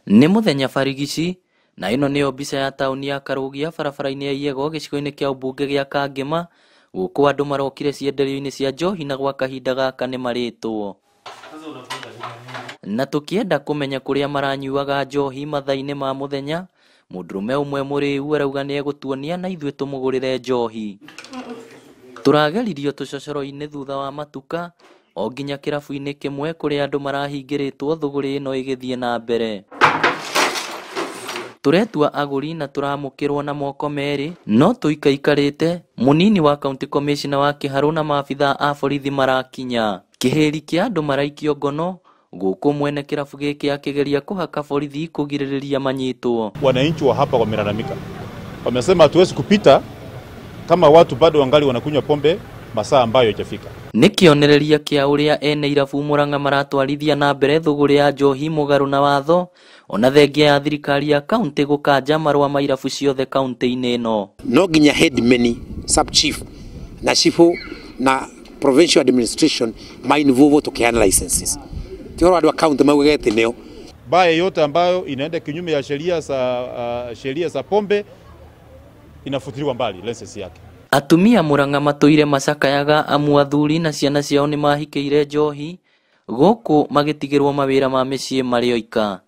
Nĩ mũthenya barigici na ĩno nĩyo mbica ya taũni ya Karũgia barabara-inĩ ya Iyego gĩcigo-inĩ kĩa ũmbunge gĩa Kangema. Gũkũ andũ marokire cienderio-inĩ cia njohi na gwa kahinda gaka nĩ marĩtwo. Na tũkĩenda kũmenya kũrĩa maranyuaga njohi mathaa-inĩ ma mũthenya, mũndũrũme ũmwe mũrĩu arauga nĩ egũtuonia na ithuĩ tũmũgũrĩre njohi. Tũrageririo tũcocoro-inĩ thutha wa matuka o nginya kĩrabu-inĩ kĩmwe kũrĩa andũ marahingĩrĩtwo thũgũrĩ ĩno ĩgĩthiĩ na mbere. Tũretua agũri na tũramũkĩrwo na moko merĩ no tũikaikarĩte mũnini wa county commissioner wa Kĩharũ na maabithaa a borithi marakinya. Kĩhĩri kĩa andũ maraikio ngono gũkũ mwene kĩrabu gĩkĩ akĩgeria kũhaka borithi kũgirĩrĩria manyitwo. Wananchi wa hapa wamelalamika, wamesema hatuwezi kupita kama watu bado wangali wanakunywa pombe masaa ambayo haijafika. Nĩ kĩonereria kĩa ũrĩa ene irabu Murang'a maratwarithia na mbere thũgũrĩ ya njohi mũgarũ na watho ona thengia ya thirikari ya kaunti gũkanja marũa ma irabu ciothe kaunti-inĩ ĩno. No nginya headman, sub chief na chifu na provincial administration ma involve tukiana licenses. Ti horo andũ a kaunti maugĩte nĩo. Baa yote ambayo inaenda kinyume ya sheria za pombe inafutiliwa mbali license yake. Atumia Murang'a matũire macakayaga amu athuri na ciana ciao nĩ mahikĩire njohi gũkũ magĩtigĩrwo mawĩra ma mĩciĩ marĩ oika.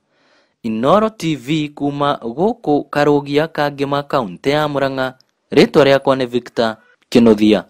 Inooro TV kuma gũkũ Karũgia Kangema kaunti ya Murang'a, rĩtwa rĩakwa nĩ Victor Kĩnuthia.